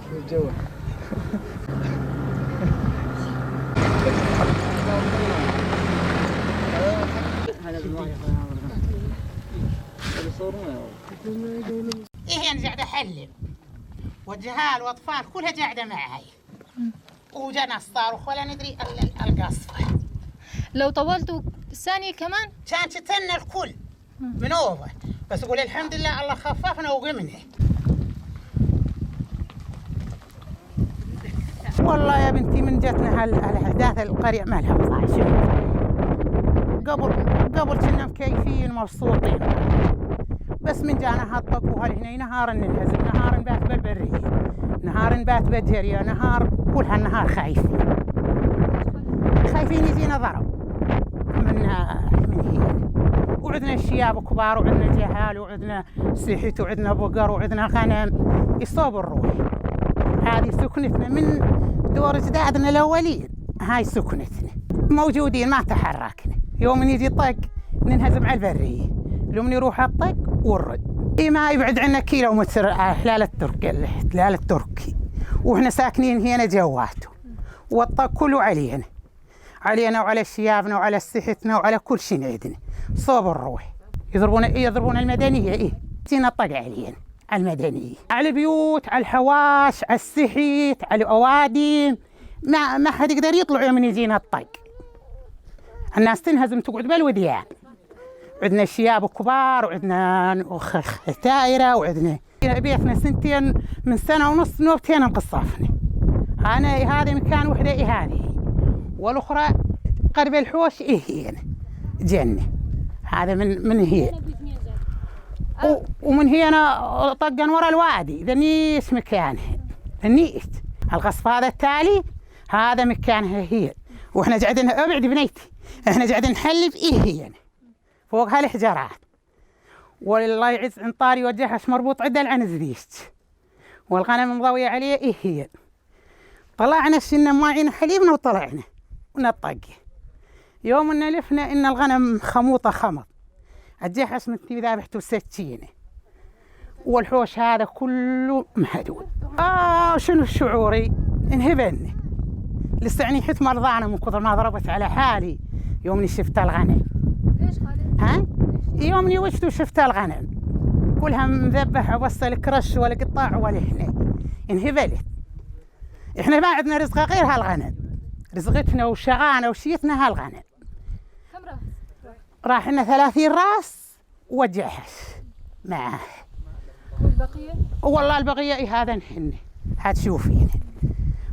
في الجو. إيه أنا قاعدة أحلل والجهال والأطفال كلها قاعدة معي وجانا الصاروخ ولا ندري القصفة. لو طولتوا ثانية كمان كان تتنى الكل من أوضة بس أقول الحمد لله الله خففنا وقمنا. والله يا بنتي من جتنا هالأحداث القرية ما لها بضاعة. قبل كنا مكيفين مبسوطين بس من جانا هالطق وهالهنا نهار ننهزم نهار نبات بالبرية نهار نبات بالجرية نهار كل هالنهار خايفين يجينا ضرب من هي وعدنا الشياب كبار وعدنا جهال وعدنا سحت وعدنا بقر وعدنا غنم يصوب الروح. هذه سكنتنا من دور اجدادنا الاولين. هاي سكنتنا موجودين ما تحركنا. يوم يجي طق ننهزم على البريه يوم يروح الطق والرد. ما يبعد عنا كيلومتر احلال التركي واحنا ساكنين هنا جواته والطق كله علينا وعلى شيابنا وعلى سحتنا وعلى كل شيء عندنا صوب الروح. يضربون المدنيه جينا الطق علينا على المدنيه على البيوت على الحواش على السحيت على الاوادم ما حد يقدر يطلع يوم يجينا الطق. الناس تنهزم تقعد بالوديان. عندنا شياب كبار وعندنا ختائره وعندنا بيتنا سنتين من سنه ونص نوبتين انقصافنا. انا هذا مكان وحده هذه والاخرى قرب الحوش هي جنه. هذا من هي ومن هنا طقا ورا الوادي ذا نيس مكانها النيس. القصف هذا التالي هذا مكانها هي واحنا قاعدين ابعد بنيتي احنا قاعدين نحلف هي فوق هالحجرات. والله يعز عنطاري وجهش مربوط عدل عن زريشت والغنم مضويه عليه هي. طلعنا السنه معينا حليبنا وطلعنا ونطق. يوم نلفنا ان الغنم خموطه خمط الجحش مثل ذابحته سكينه والحوش هذا كله مهدود. شنو شعوري؟ انهبلني لسعني حت مرضانا من كثر ما ضربت على حالي يومني شفت الغنم. ليش خالد؟ يومني وجدت وشفت الغنم كلها مذبحه وسط الكرش ولا قطاع ولا هنا. انهبلت. احنا ما عندنا رزق غير هالغنم. رزقتنا وشغانا وشيتنا هالغنم. كم راح لنا 30 راس وجحش معاه. والبقية؟ والله البقية هذا نحن هتشوفين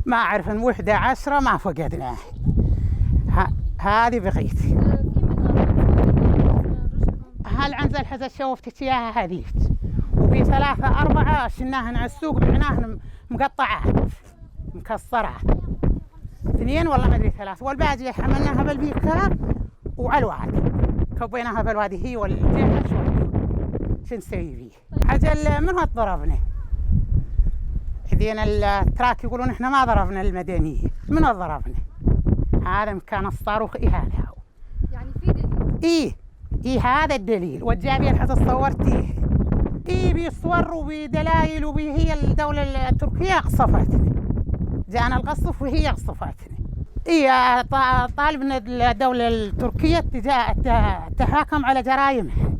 ما أعرف إن 11 ما فقدناه. هذه بقيتي. هالعنزة الحزة شوفتك إياها هذيك وفي 3 4 شلناهن على السوق بعناهن مقطعات مكسرات 2 والله ما أدري 3 والباقي حملناها بالبيكار وعلى الوادي كبيناها بالوادي هي والجيش شو نسوي فيه؟ عجل من هو ضربنا؟ هذين التراك يقولون احنا ما ضربنا المدنيه، من ضربنا؟ هذا مكان الصاروخ هذا يعني في دليل؟ ايه هذا الدليل والجابيه حتى صورتيه. بيصور وبدلائل وهي الدوله التركيه قصفتنا. جانا القصف وهي قصفتنا. طالبنا الدوله التركيه تحاكم على جرائمها.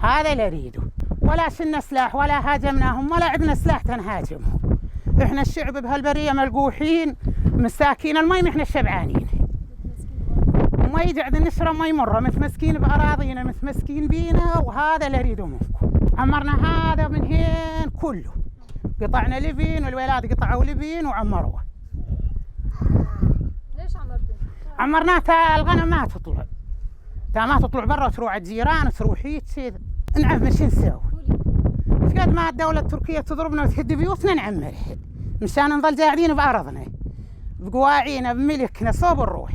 هذا اللي نريده. ولا شلنا سلاح ولا هاجمناهم ولا عندنا سلاح تنهاجمهم. احنا الشعب بهالبريه ملقوحين مساكين المي احنا الشبعانين. مي قاعد نشرب مي مره متمسكين باراضينا متمسكين بينا وهذا اللي نريده منكم. عمرنا هذا من هين كله. قطعنا لبين والولاد قطعوا لبين وعمروه. ليش عمرتوا؟ عمرناه تا الغنم ما تطلع. تا ما تطلع برا تروح على الجيران وتروح هيك نعم مش نسوي. قد ما الدولة التركية تضربنا وتهد بيوتنا نعمرها مشان نظل قاعدين بأرضنا بقواعينا بملكنا صوب الروح.